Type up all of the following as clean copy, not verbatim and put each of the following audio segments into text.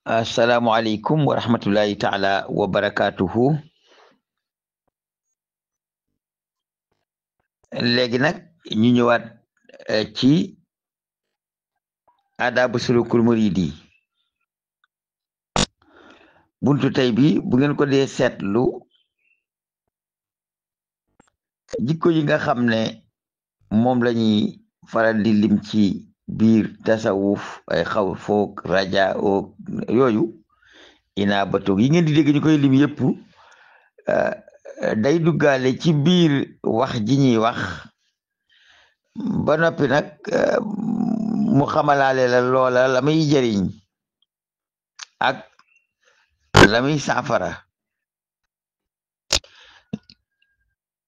asalaamualeykum wa rahmatullahi taala wa barakaatuhu. léegi nag ñu ñëwaat ci adabu sulukul muridi. buntu tey bi bu ngeen ko dee seetlu, jikko yi nga xam ne moom lañuy faral di lim ci biir tasawuf ay xaw foog raja oog yooyu ina batoog yi ngeen di dégg ñu koy lim yépp day duggaale ci biir wax ji ñuy wax ba noppi nag mu xamalaale la loola la muy jëriñ ak la muy saafara.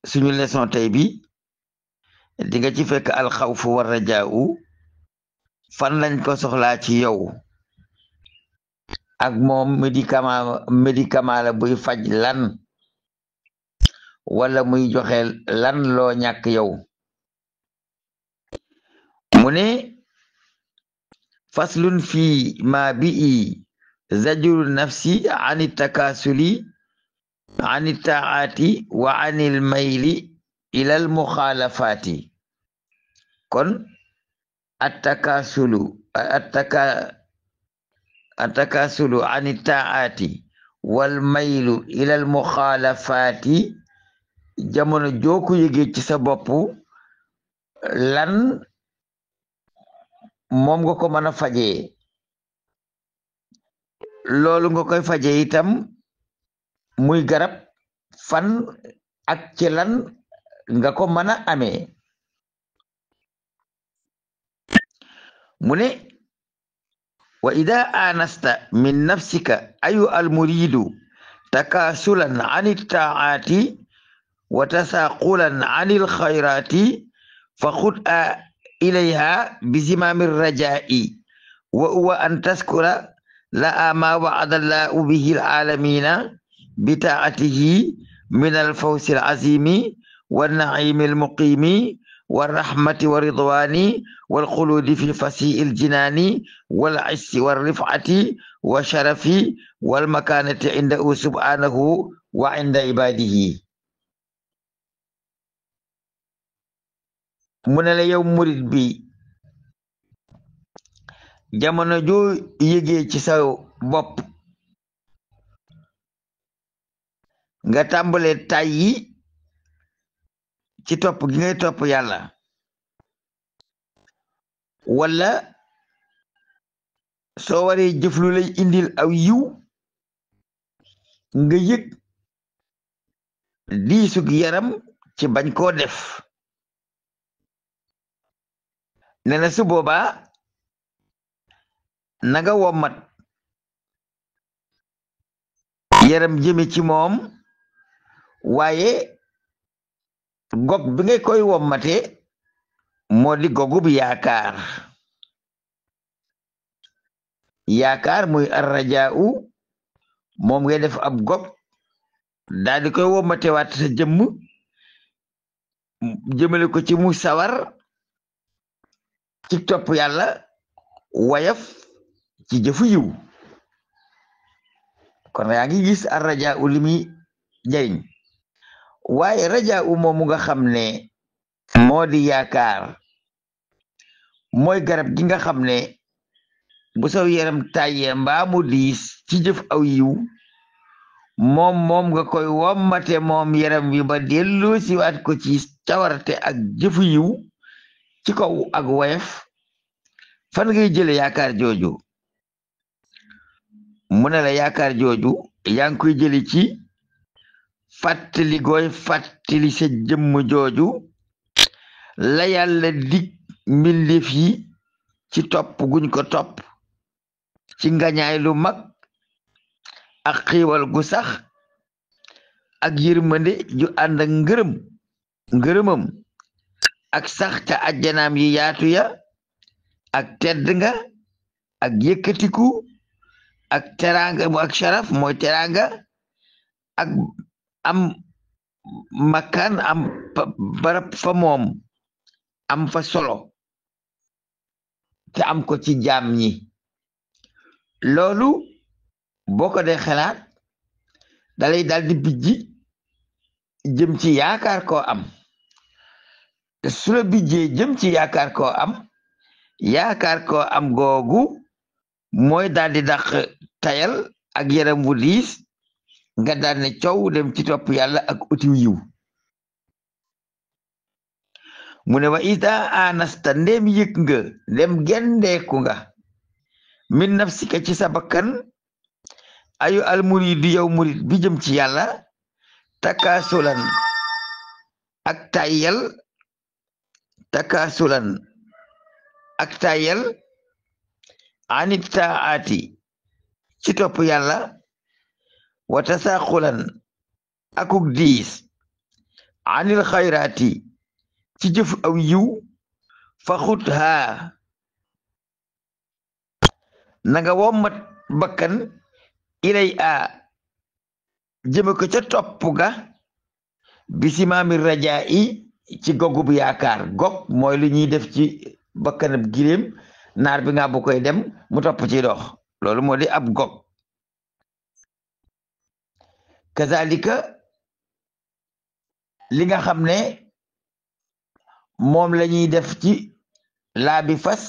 suñu leçon tey bi di nga ci fekk alxawfu war rajaau fan lañ ko soxlaa ci yow ak moom médicament la buy faj lan wala muy joxe lan loo ñàkk yow. mu ne faslun fi ma bii zajru nafsi ani takasuli ani taati wa anil mayli ilal muxaalafaati. kon attakasulu ani taati wal maylu ilal muxaalafaati jamono joo ko yëgee ci sa bopp lan moom nga ko mën a fajee, loolu nga koy fajee itam muy garab fan ak ci lan nga ko mën a amee. mu ne wa ida anasta min nafsika ayu almuridu takasulan an ittaati wa tasaqulan an ilxayrati fa xud a ilayha bisimami rajai wa huwa an taskura la ma waada allahu bihi alamina bitaatihi min alfawsi alazimi wannaimi almuqimi warrahmati waridwani walxuludi fi fasii iljinani walcissi warrifati washarafi walmakanati indahu subhanahu wa inda ibadihi. mu ne la yow murit bi jamono joo yëgee ci sa bopp nga tàmbalee tàyyi ci topp gi ngay topp yàlla wala soo waree jëf lu lay indil aw yiw nga yëg diisug yaram ci bañ koo def. ne na su boobaa na nga wommat yaram jëme ci moom, waaye gog bi ngay koy wommate moo di gogub yaakaar. yaakaar muy arrajaau moom ngay def ab gog daal di koy wommate waat sa jëmm jëmale ko ci mu sawar ci topp yàlla wayaf ci jëfu yiw. kon yaa ngi gis arrajaau li muy jariñ. waaye rajaau moomu nga xam ne moo di yaakaar mooy garab gi nga xam ne bu saw yaram tàyyee mbaa mu diis ci jëf aw yiw moom nga koy wommate moom yaram wi ba dellu siwaat ko ci cawarte ak jëfu yiw ci kaw ak woyef. fan ngay jële yaakaar jooju? mu ne la yaakaar jooju yaa ngi koy jële ci fàttali gooy fàttali sa jëmm jooju la yàlla dig mbindeef yi ci topp guñ ko topp ci ngañaay lu mag ak xiiwal gu sax ak yërmande ju ànd ak ngërëmam ak sax ca ajjanaam yi yaatu ya ak tedd nga ak yëkkatiku ak teraanga ak sharaf mooy teraanga ak am makkaan am barab fa moom am fa solo te am ko ci jaam ñi. loolu boo ko dee xalaat dalay daal di bijji jëm ci yaakaar koo am te su la bijjee jëm ci yaakaar koo am googu mooy daal di dàq tayal ak yaram wu diis nga daal ne coow dem ci topp yàlla ak utiw yiw mu ne wa ida anasta ndem yëg nga ndem gendeeku nga min nafsika ci sa bakkan ayu al muridu yow murid bi jëm ci yàlla takasulan ak tayal anit taati ci topp yàlla wa tasaqulan akuk diis anil xayraati ci jëf aw yiw fa xut haa nanga wommat bakkan ilay a jëme ko ca topp ga bisimaami rajaa i ci gogu bu yaakaar gog mooy lu ñuy def ci bakkanab giléem naar bi nga bu koy dem mu topp ci dox loolu moo di ab gog kazalika li nga xam ne moom la ñuy def ci laabi fas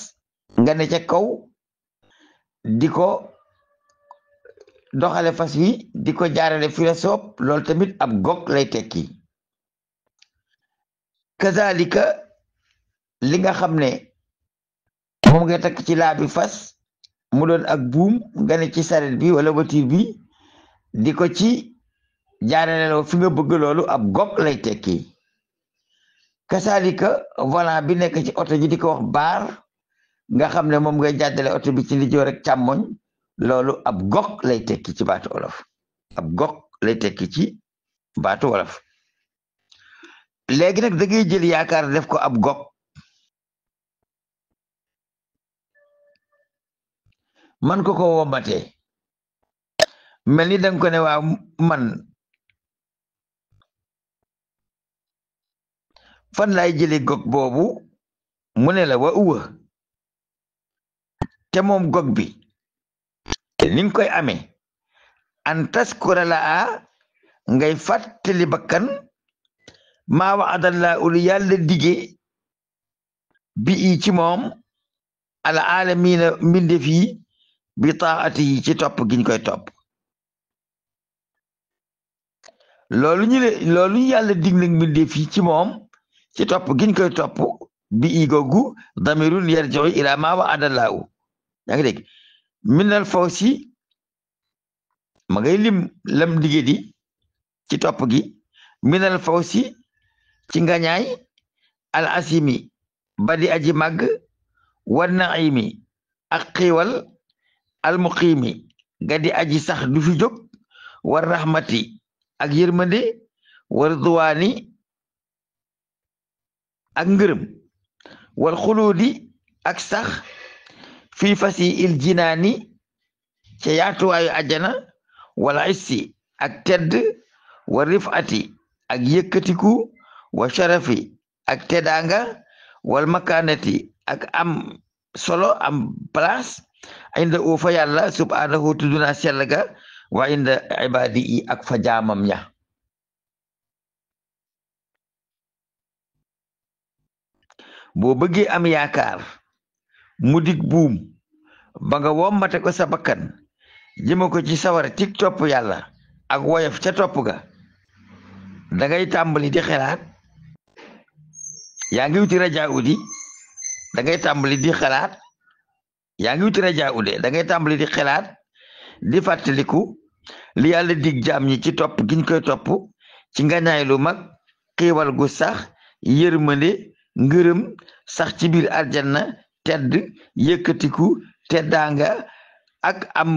nga ne ca kaw di ko doxale fas wi di ko jaarale fi la soob loolu tamit ab gog lay tekki kazalika li nga xam ne moom nga takk ci laabi fas mu doon ak buum nga ne ci saret bi wala voiture bi di ko ci jaarale loo fi nga bëgg loolu ab gog lay tekki kazalika volant bi nekk ci oto ji di ko wax baar nga xam ne moom ngay jàddale oto bi ci ndijoor ak càmmoñ loolu ab gog lay tekki ci baatu wolof ab gog lay tekki ci baatu wolof léegi nag da ngay jël yaakaar def ko ab gog man ko wommatee mel ni danga ko ne waaw man fan laay jële gog boobu mu ne la wa uwa te moom gog bi ni nga koy amee an taskura la a ngay fàttali bakkan maa waadallaa ulu yàlla dige bi i ci moom ala alamina mbindeef yi bi taati yi ci topp giñ koy topp loolu yàlla dig nag mbindeef yi ci moom ci topp giñ koy topp bi i googu damirun yarji'u ila maa waadallaa yaa ngi dégg minal faw si ma ngay lim lam dige di ci topp gi minal faw si ci ngañaay al asimi ba di aji màgg wa naimi ak xiiwal al muqiimi ga di aji sax du fi jóg war rahmati ak yërmande war duwaani ak ngërëm wal xuluudi ak sax fii fasi il jinaani ca yaatuwaayu ajjana wala issi ak tedd wa rifati ak yëkkatiku wa sharafi ak teddaanga wal makaanati ak am solo am place inda u fa yàlla subhanahu tudduna sell ga wa inda ibadi yi ak fa jaamam ña boo bëggee am yaakaar mu dig buum ba nga wommate ko sa bakkan jëme ko ci sawar ci topp yàlla ak woyof ca topp ga da ngay tàmbali di xalaat yaa ngi wuti rajaa udi da ngay tàmbali di xalaat yaa ngi wuti rajaa ude da ngay tàmbali di xalaat di fàttaliku li yàlla dig jaam ñi ci topp giñ koy topp ci ngañaay lu mag xiiwal gu sax yërmande ngërëm sax ci biir aljanna tedd yëkkatiku teddaanga ak am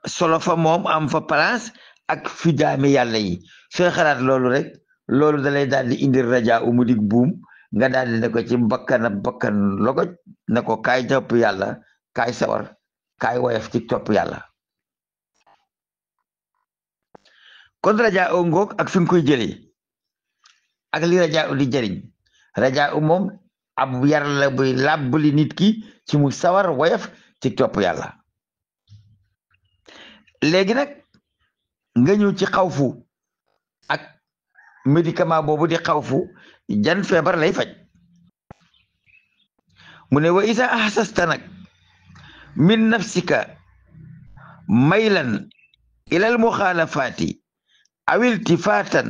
solo fa moom am fa place ak fi jaami yàlla yi sooy xalaat loolu rek loolu dalay daal di indi rajaa umu dig buum nga daal di ne ko ci bakkan logoj ne ko kaay topp yàlla kaay sawar kaay woyof ci topp yàlla kon rajaa u ngoog ak fi nga koy jëlee ak li rajaa u di jëriñ rajaa u moom ab yar la buy làbbali nit ki ci mu sawar woyof ci topp yàlla léegi nag nga ñëw ci xawfu ak médicament boobu di xawfu jan feebar lay faj mu ne wa isa ahsasta nag min nafsika maylan ilal muxaalafaati aw iltifaatan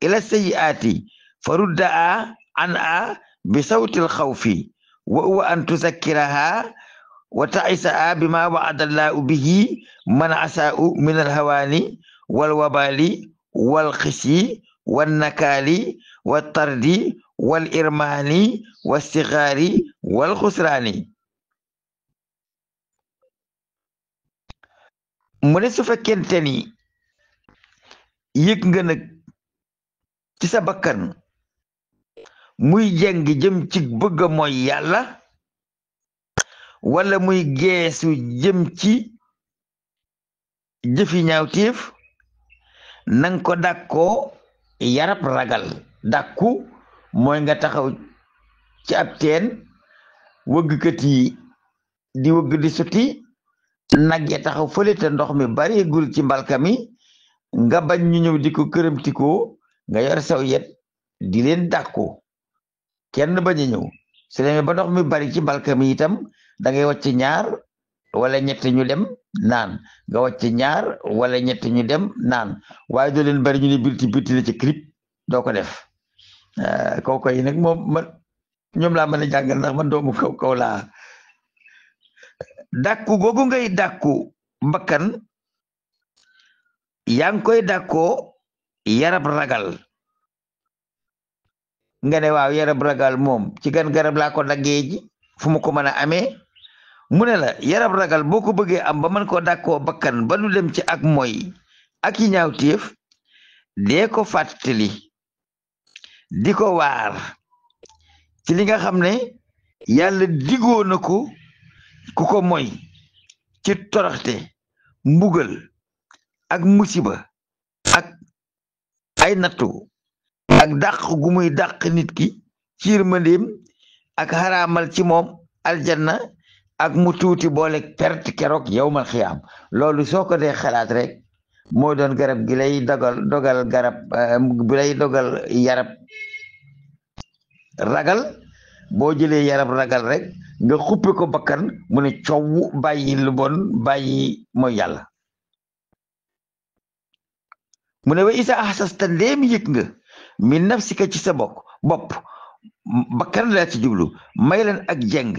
ila sayiaati farudda an bi sawtil xawfi wa huwa an tuzakkiraha wa taisa bima waada allahu bihi man asaau min alhawaani walwabali walxisi wannakaali wattardi walirmaani wastigaari walxusraani mu ne su fekkente ni yëg nga nag ci sa bakkan muy jeng jëm ci bëgg a mooy yàlla wala muy geesu jëm ci jëfi ñaawteef nang ko dàkkoo yarab ragal dàkku mooy nga taxaw ci ab teen wëggkat yi di wëgg di suti nag ya taxaw fële te ndox mi bareegul ci mbalka mi nga bañ ñu ñëw di ko këramtikoo nga yor saw yet di leen dàkku kenn bañ a ñëw su demee ba ndox mi bari ci mbalka mi itam da ngay wàcc ñaar wala ñett ñu dem naan nga wàcc ñaar wala ñett ñu dem naan waaye doo leen bari ñu ne birti birti la ci clip doo ko def kooku yi nag moom man ñoom laa mën a jàngal ndax man doomu kaw kaw laa dàkku googu ngay dàkku bakkan yaa ngi koy dàkkoo yarab ragal nga ne waaw yarab ragal moom ci gan garab laa ko daggee ji fu mu ko mën a amee mu ne la yarab ragal boo ko bëggee am ba mën koo dàkkoo bakkan ba du dem ci ak mooy ak yi ñaawteef dee ko fàttali di ko waar ci li nga xam ne yàlla digoo na ko ku ko mooy ci toroxte mbugal ak musiba ak ay nattu ak dàq gu muy dàq nit ki ci yërmandeem ak xaraamal ci moom aljanna ak mu tuuti boole perte keroog yawmal xiyaam loolu soo ko dee xalaat rek moo doon garab gi lay dogal garab bi lay dogal yarab ragal boo jëlee yarab ragal rek nga xuppe ko bakkan mu ne coow bàyyi lu bon bàyyi mooy yàlla mu ne wa isa ahsasta ndéem yëg nga min nafsika ci sa bopp bakkan laa ci jublu may leen ak jeng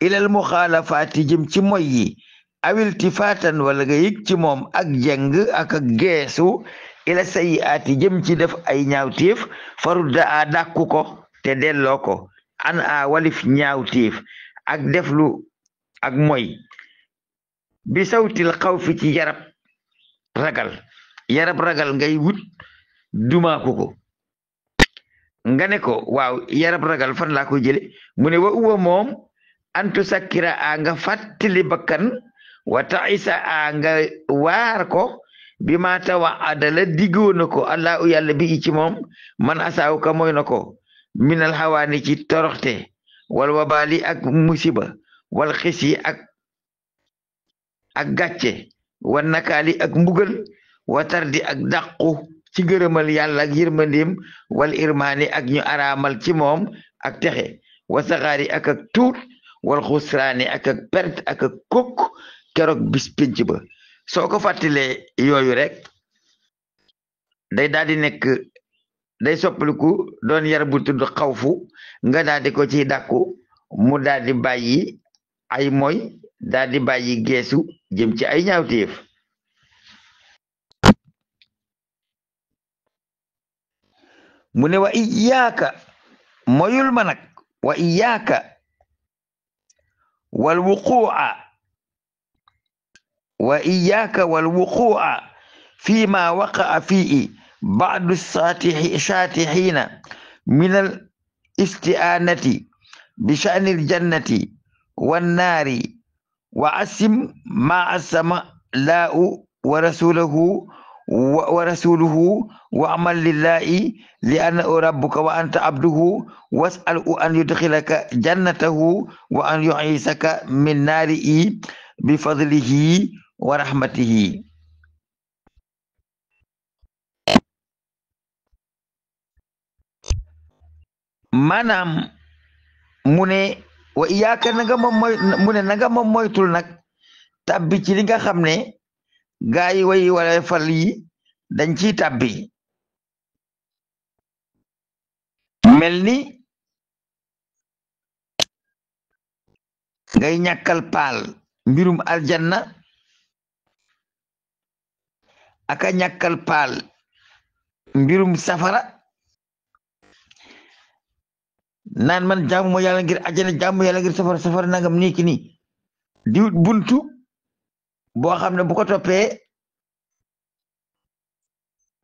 ilal muxaalafaati jëm ci moy yi awilti faatan wala nga yëg ci moom ak jeng ak geesu ila sayiaati jëm ci def ay ñaawteef farudda a dàkku ko te delloo ko an a walif ñaawteef ak deflu ak moy bi sawtil xawfi ci yarab ragal ngay wut dumaaku ko nga ne ko waaw yarab ragal fan laa koy jële mu ne wa uwa moom antu sakkira a nga fàttali bakkan wa taisa a nga waar ko bi ma tawa adala diggoo na ko allahu yàlla bi ci moom man asaaw ka mooy na ko minal xawaani ci toroxte wal wabali ak musiba wal xisi ak gàcce wa nakaali ak mbugal wa tardi ak dàqu ci gërëmal yàlla ak yërmandeem wal irmaani ak ñu araamal ci moom ak texe wa saxaari ak tuut wal xusraani ak perte ak kokk keroog bis pénc ba soo ko fàttalee yooyu rek day daal di nekk day soppaliku doon yar bu tudd xawfu nga daal di ko ciy dàkku mu daal di bàyyi ay moy daal di bàyyi geesu jëm ci ay ñaawteef mu ne wa iyaaka moyul ma nag wa iyaaka wal wuquu'a fi ma waqa'a fii ba'du saatixiina min al isti'aanati bi sha'nil jannati wan naari wa asim ma asama laa'u wa rasuluhu wa amal lillahi li annahu rabbuka wa anta abduhu was'alhu an yudkhilaka jannatahu wa an yu'isaka min naarihi bi fadlihi wa rahmatihi maanaam mu ne wa iyaaka na nga moom mooy mu ne na nga moom moytul nag tàbbi ci li nga xam ne gaa yi way wala fal yi dañ ciy tàbbi mel ni ngay ñàkkal paal mbirum aljanna aka ñàkkal paal mbirum safara naan man jaamu ma yàlla ngir àjjana jaamu yàlla ngir safara nangam nii ki nii di buntu boo xam ne bu ko toppee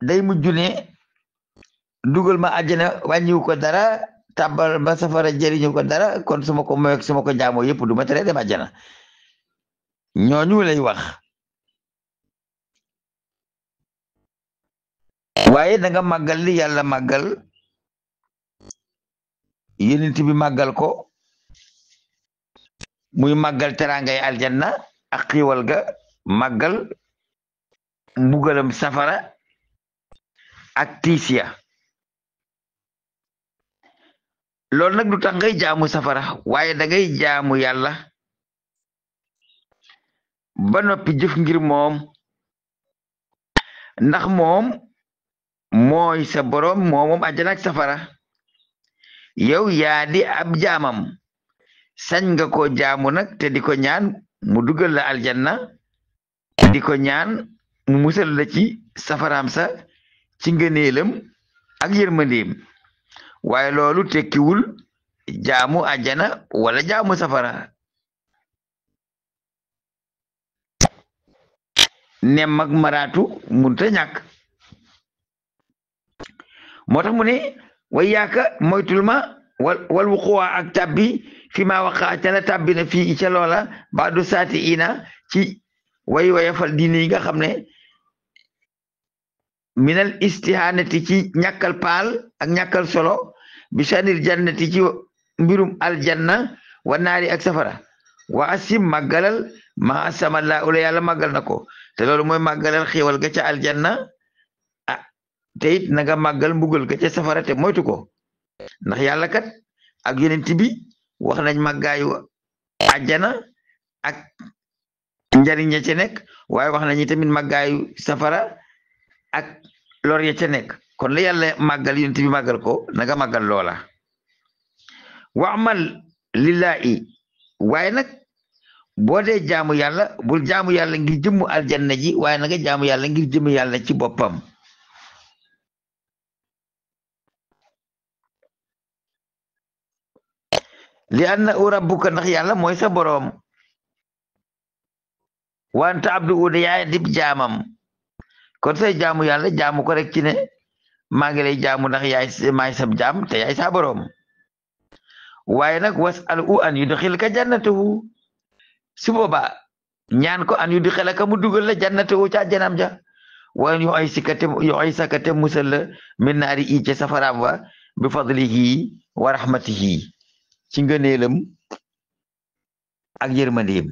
day mujj ne dugal ma àjjana wàññiwu ko dara tàbbal ba safara jëriñu ko dara kon su ma ko moy su ma ko jaamoo yëpp du ma tere dem àjjana ñooñu lay wax waaye da nga màggal li yàlla màggal yonent bi màggal ko muy màggal teraangay aljanna ak xiiwal ga màggal mbugalam safara ak tiisiya loolu nag du tax ngay jaamu safara waaye da ngay jaamu yàlla ba noppi jëf ngir moom ndax moom mooy sa boroom moom àjjana ak safara yow yaa di ab jaamam sañ nga ko jaamu nag te di ko ñaan mu dugal la aljanna di ko ñaan mu musal la ci safaraam sa ci ngëneelam ak yërmandeem waaye loolu tekkiwul jaamu àjjana wala jaamu safara nem ak maraatu munta ñàkk moo tax mu ne way yaaka moytul ma wal wuquwa ak tabbi fi ma waqa ca la tabbi na fii ca loola baadu saati ina ci way wayafal diine yi nga xam ne minal istihanati ci ñàkkal paal ak ñàkkal solo bi sanil jannati ci mbirum aljanna wa naari ak safara wa asim màggalal ma asamalla ula yàlla màggal na ko te loolu mooy màggalal xéewal ga ca aljanna te it na nga màggal mbugal ga ca safara te moytu ko ndax yàlla kat ak yonent bi wax nañ màggaayu àjjana ak njariñ ya ca nekk waaye wax nañu tamit màggaayu safara ak lor ya ca nekk kon la yàlla màggal yonent bi màggal ko na nga màggal loola waamal lillahi waaye nag boo dee jaamu yàlla bul jaamu yàlla ngir jëmmu aljanna ji waaye na nga jaamu yàlla ngir jëmmu yàlla ci boppam li anna u rabbuka ndax yàlla mooy sa boroom wanta abdu ude yaay dib jaamam kon say jaamu yàlla jaamu ko rek ci ne maa ngi lay jaamu ndax yaay maay sab jaam te yaay sa boroom waaye nag wasal u an yudxilka jannatahu su boobaa ñaan ko an yudxilaka mu dugal la jannatahu ca janam ja waaye yu ay sakate musal la min naari i ca safaraam wa bi fadlihi wa rahmatihi ci ngëneelam ak yërmandeem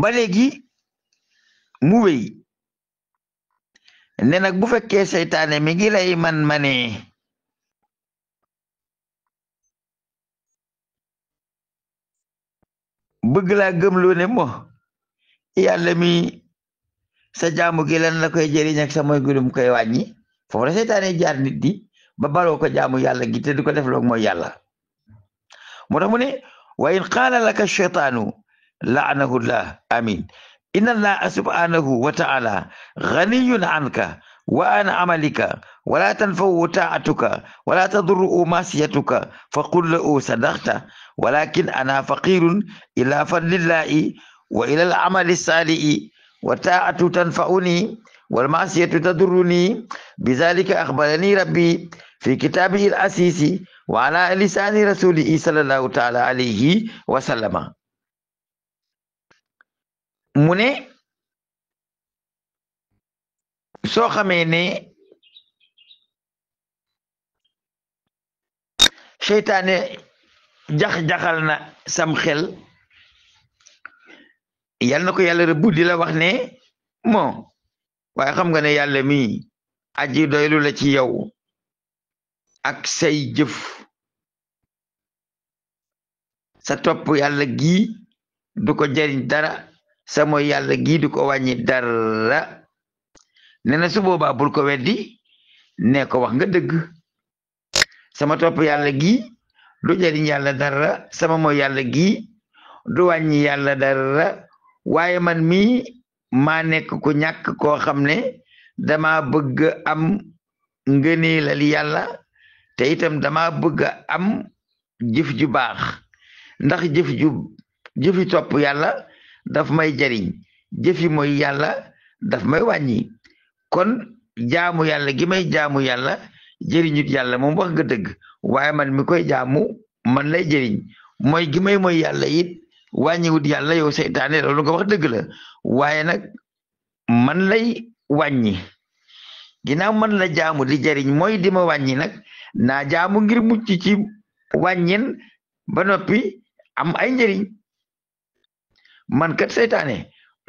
ba léegi mu wéy ne nag bu fekkee seytaane mi ngi lay man-manee bëgg laa gëmloo ne mo yàlla mi sa jaamu gi lan la koy jëriñ ak sa mooy gudum koy wàññi foofu la seytaane jaar nit di ba baloo ko jaamu yàlla gi te du ko def loog mooy yàlla moo tax mu ne wa in qaala laka shaytaanu laanahu llah amin inna allaha subhanahu wa ta'ala ghaniyun anka wa an amalika wala tanfa'u ta'atuka wala tadurru masiyatuka faqul lahu sadaqta walakin ana faqirun ila fadlillahi wa ila al-amali salihi wa ta'atu tanfa'uni wal ma'siyatu tadurruni bizalika akhbarani rabbi fi kitabihi al-asisi wa ala lisani rasulihi sallallahu ta'ala alayhi wa sallama mu ne soo xamee ne seytaane jax-jaxal na sam xel yal na ko yàlla rëbb di la wax ne bon waaye xam nga ne yàlla mi aji doylu la ci yow ak say jëf sa topp yàlla gii du ko jariñ dara sa mooy yàlla gii du ko wàññi dara nee na su boobaa bul ko weddi ne ko wax nga dëgg sama topp yàlla gii du jariñ yàlla dara sama mooy yàlla gii du wàññi yàlla dara waaye man mii maa nekk ku ñàkk koo xam ne dama bëgg am ngëneelal yàlla te itam dama bëgg am jëf ju baax ndax jëfi topp yàlla daf may jariñ jëfi mooy yàlla daf may wàññi kon jaamu yàlla gi may jaamu yàlla jëriñut yàlla moom wax nga dëgg waaye man mi koy jaamu man lay jëriñ mooy gi may mooy yàlla it wàññiwut yàlla yow seytaane loolu nga wax dëgg la waaye nag man lay wàññi ginnaaw man la jaamu di jëriñ mooy di ma wàññi nag naa jaamu ngir mucc ci wàññen ba noppi am ay njëriñ man kat seytaane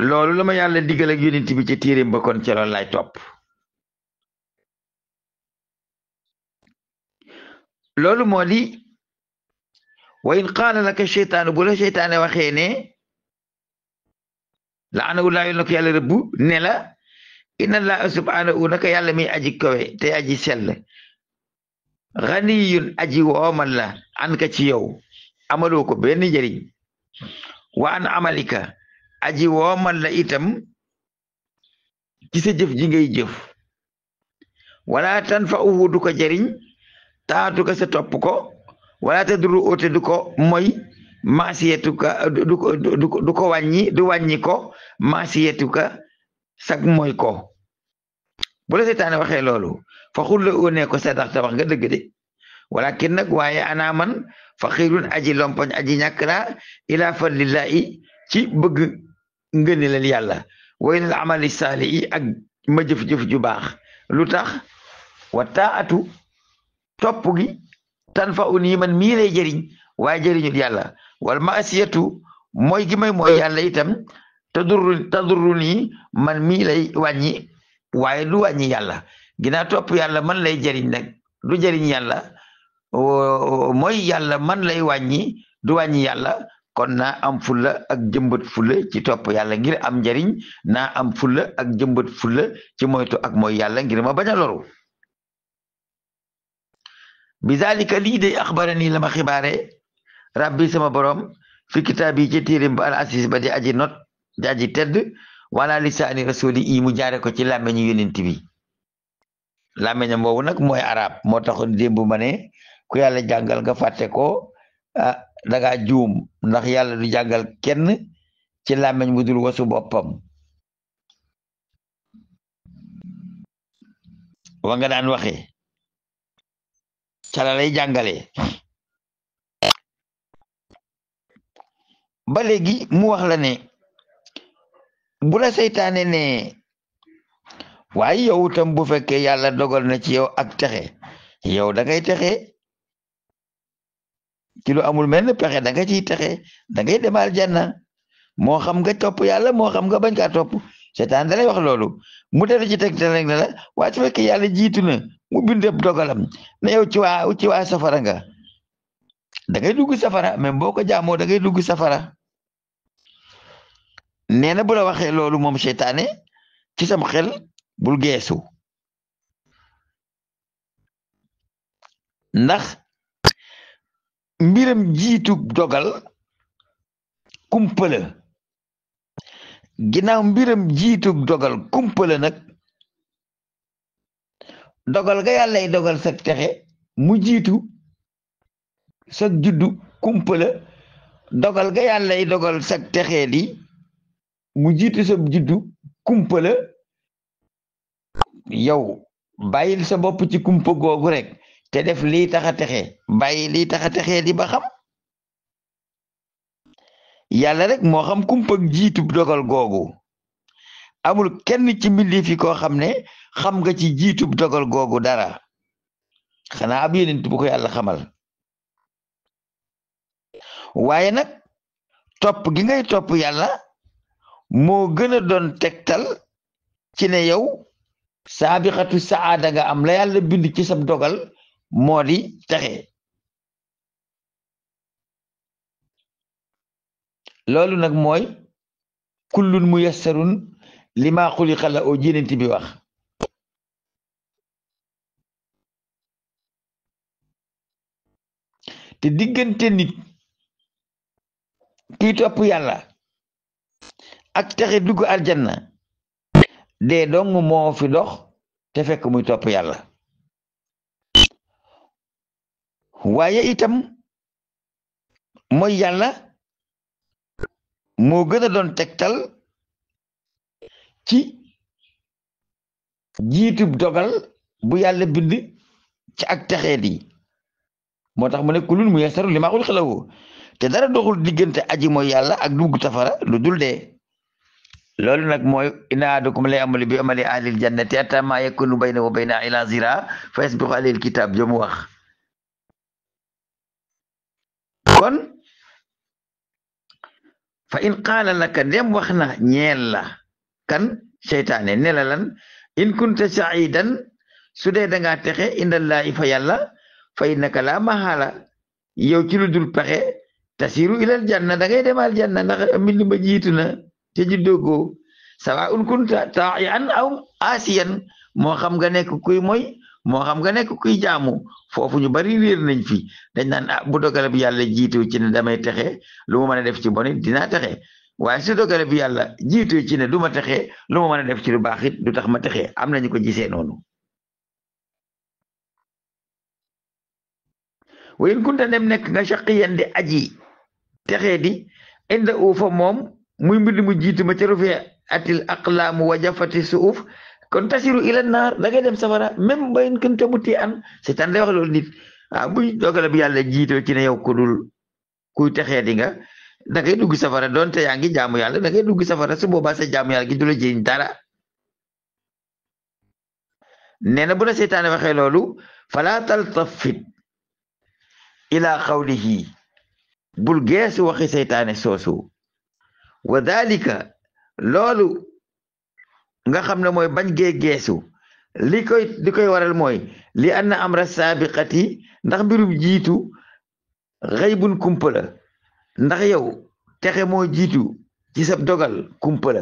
loolu la ma yàlla digal ak yonent bi ci téeréem ba kon ci loolu lay topp loolu moo di wa in qaala laka seytaanu bu la seytaane waxee ne laanahu laa yol na ko yàlla rëbbu ne la inna allaha subhanahu naka yàlla mi aji kawe te aji sell ganiyun aji woomal la an ka ci yow amaloo ko benn njëriñ wa an amalika aji woomal la itam ci sa jëf ji ngay jëf wala tanfa'uhu du ko jëriñ taatu ka sa topp ko wala te duru oote du ko moy maasiyetuka du ko wàññi du wàññi ko maasiyetuka sag moy ko bu la seytaane waxee loolu fa xul la ne ko sadaxta wax nga dëgg de walakin nag waaye ana man faqirun aji lompoñ aji ñàkk laa ila fadlillahi ci bëgg ngënelal yàlla wa ilal amali saalihi ak ma jëf-jëf ju baax lu tax wa taatu topp gi tan fa uni man mii lay jëriñ waaye jëriñul yàlla wal maasiyatu mooy gi may mooy yàlla itam tadurru nii man mii lay wàññi waaye du wàññi yàlla ginnaaw topp yàlla man lay jëriñ nag du jëriñ yàlla mooy yàlla man lay wàññi du wàññi yàlla kon naa am fulla ak jëmbat fulla ci topp yàlla ngir am njëriñ naa am fulla ak jëmbat fulla ci moytu ak mooy yàlla ngir ma bañ a loru bi zalika lii de axbarani la ma xibaare rabbi sama borom fi kitaab yi ci téerim ba al asis ba di aji not di aji tedd wala lisaani rasuli yi mu jaare ko ci làmmeñu yonent bi làmmeñam boobu nag mooy arab moo taxoon démb ma ne ku yàlla jàngal nga fàtte ko dangaa juum ndax yàlla du jàngal kenn ci làmmeñ bu dul wasu boppam wa nga daan waxee cala lay jàngale ba léegi mu wax la ne bu la seytaane ne waaye yow tam bu fekkee yàlla dogal na ci yow ak texe yow da ngay texe ci lu amul menn pexe da nga ciy texe da ngay dem aljanna moo xam nga topp yàlla moo xam nga bañ kaa topp seytaane da lay wax loolu mu def ci teg te rek ne la waaye su fekkee yàlla jiitu na mu bindeb dogalam ne yow ci waa safara nga da ngay dugg safara même boo ko jaamoo da ngay dugg safara nee na bu la waxee loolu moom seytaane ci sam xel bul geesu ndax mbiram jiitu dogal kumpala ginnaaw mbiram jiitu dogal kumpala nag dogal ga yàllay dogal sa texe mu jiitu sa juddu kumpala dogal ga yàllay dogal sa texe di mu jiitu sa juddu kumpala yow bàyyil sa bopp ci kumpa googu rek te def lii tax a texe bàyyi lii tax a texe di ba xam yàlla rek moo xam kumpa jiitu dogal googu amul kenn ci mbindeef yi koo xam ne xam nga ci jiitu dogal googu dara xanaa ab yonent bu ko yàlla xamal waaye nag topp gi ngay topp yàlla moo gën a doon tegtal ci ne yow saabixatu saada nga am la yàlla bind ci sab dogal moo di texe loolu nag mooy kullun muyassarun lima xuliqa la oo jénenti bi wax te diggante nit kiy topp yàlla ak texe dugg aljanna dee dong moo fi dox te fekk muy topp yàlla waaye itam mooy yàlla moo gën a doon tegtal ci jiitub dogal bu yàlla bind ci ak texeet yi moo tax mu ne kulun mu yasaru li maa xuliqa lahu te dara doxul diggante aji mooy yàlla ak dugg safara lu dul dee loolu nag mooy inna ahadakum la ya'malu bi amali ahlil jannati hatta ma yakunu baynahu wa baynaha illa zira fa yasbiqu alayhi alkitab jomu wax kon fa in qaala laka ndem wax na ñeel la kan seytaane ne la lan in kunta sa'idan su dee dangaa texe indallahi fa yàlla fa innaka la mahala yow ci lu dul pexe tasiru ilal janna da ngay demal janna ndax mbind ma jiitu na te juddóogoo sawa un kunta ta'ian aw asiyan moo xam nga nekk kuy moy moo xam nga nekk kuy jaamu foofu ñu bari réer nañ fi dañ naan bu dogale bi yàlla jiitu ci ne damay texe lu ma mën a def ci bonit dinaa texe waaye su dogale bi yàlla jiitu ci ne du ma texe lu ma mën a def ci lu baax it du tax ma texe am nañu ko gisee noonu wayin kunta dem nekk nga shaqiyan di aji texe di inda ufa moom muy mbind mu jiitu ma ca rufe atil aqlaamu wa jafati suuf kon tasiru ila naar da ngay dem safara même bayin kunta muti an seetaan day wax loolu nit buy dogale bi yàlla jiitoo ci ne yow ku dul kuy texee di nga da ngay dugg safara doonte yaa ngi jaamu yàlla da ngay dugg safara su boobaa sa jaamu yàlla gi du la jëriñ dara nee na bu la seetaane waxee loolu fala taltafit ila qawlihi bul geesu waxi seytaane soosu wa dalika loolu nga xam ne mooy bañ gee geesu li koy waral mooy li anna amra saabiqati ndax mbirum jiitu xaybun kumpa la ndax yow texe moo jiitu ci sab dogal kumpa la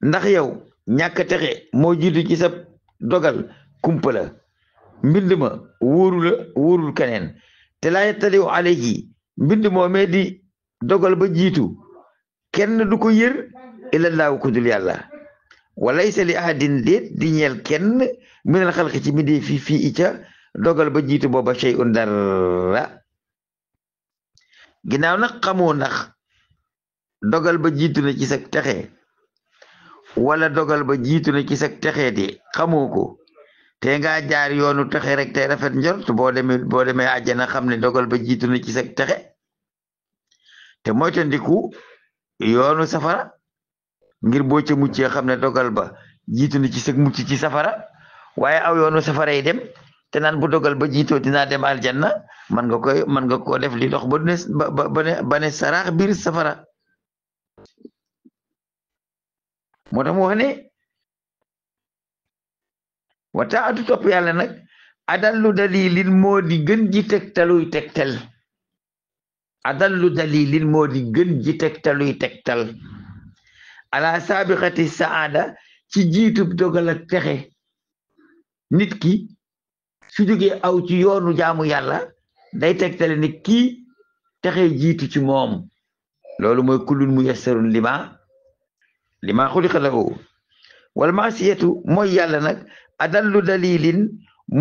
ndax yow ñàkk texe moo jiitu ci sab dogal kumpa la mbind ma wóorul keneen te laa yattaliu alayhi mbind moo mee di dogal ba jiitu kenn du ko yër ilallaahu ku dul yàlla walaysa li ahadin déet di ñeel kenn minal xalqi ci mbindee fii ica dogal ba jiitu booba shay'un dara ginnaaw nag xamoo ndax dogal ba jiitu na ci sag texe wala dogal ba jiitu na ci sag texe di xamoo ko te nga jaar yoonu texe rek te rafet njort boo demee àjjana xam ne dogal ba jiitu na ci sag texe te moytandiku yoonu safara ngir boo ca muccee xam ne dogal ba jiitu na ci sag mucc ci safara waaye aw yoonu safara yi dem te naan bu dogal ba jiitoo dinaa dem aljanna man nga koo def li dox ba ne saraax biir safara moo tax mu wax ne wa taatu topp yàlla nag adallu dalilin moo di gën ji tegtaluy tegtal adallu dalilin moo di gën ji tegtaluy tegtal ala sabiqati saada ci jiitub dogal ak texe nit ki su jógee aw ci yoonu jaamu yàlla day tegtale ni kii texe jiitu ci moom loolu mooy kullun muyassarun lima xuliqa lahu wal maasiyatu mooy yàlla nag adallu dalilin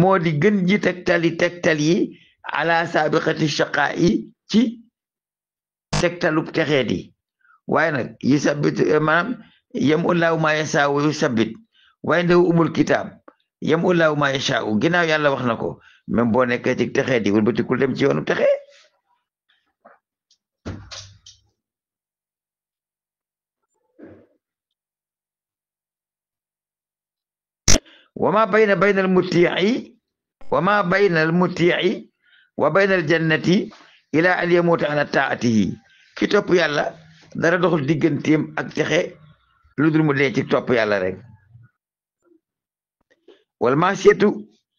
moo di gën ji tegtal yi ala sabiqati shaqaa yi ci tegtalub texee di waaye nag yu sabbit maanaam yam ullahu ma yasaawu yu sabbit waaye ndew umul kitaab yam ullahu ma yasaawu ginnaaw yàlla wax na ko même boo nekkee ci texee di wëlbatikul dem ci yoonu texe wama bayna al mutii wa bayna al jannati ila an yamuuta ala taatihi ki topp yàlla dara doxul digganteem ak texe lu dul mu dee ci topp yàlla rek wal maasiyatu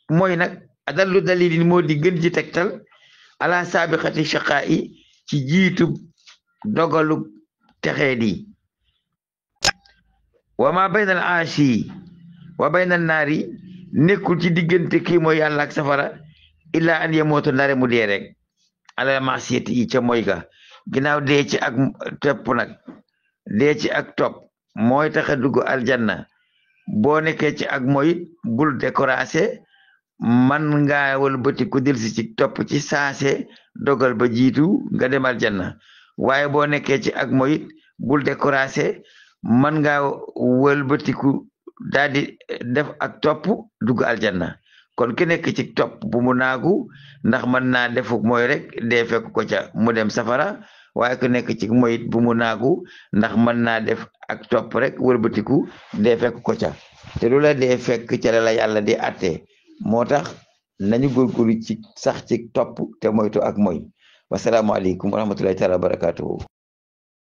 mooy nag adallu dalilin moo di gën ji tegtal ala saabiqati shaqaa yi ci jiitu dogalu texee di wa ma bayna al aashi wa bayna an naari nekkul ci diggante kii mooy yàlla ak safara illa an yamootu ndare mu dee rek ala maasiyati yi ca mooy ga ginnaaw dee ci ak topp nag dee ci ak topp mooy tax a dugg aljanna boo nekkee ci ak mooy bul découragé man nga wëlbati ku dilsi ci topp ci saase dogal ba jiitu nga dem aljanna waaye boo nekkee ci ak mooy bul découragé man nga wëlbatiku daal di def ak topp dugg aljanna kon ki nekk ci topp bu mu naagu ndax mën naa defu mooy rek dee fekk ko ca mu dem safara waaye ku nekk ci moyit bu mu naagu ndax mën naa def ak topp rek wëlbatiku dee fekk ko ca te lu la dee fekk ca la yàlla di àtte moo tax nañu góorgóorlu ci sax ci topp te moytu ak moy wasalaamualeykum wa rahmatullahi taala wa barakatuhu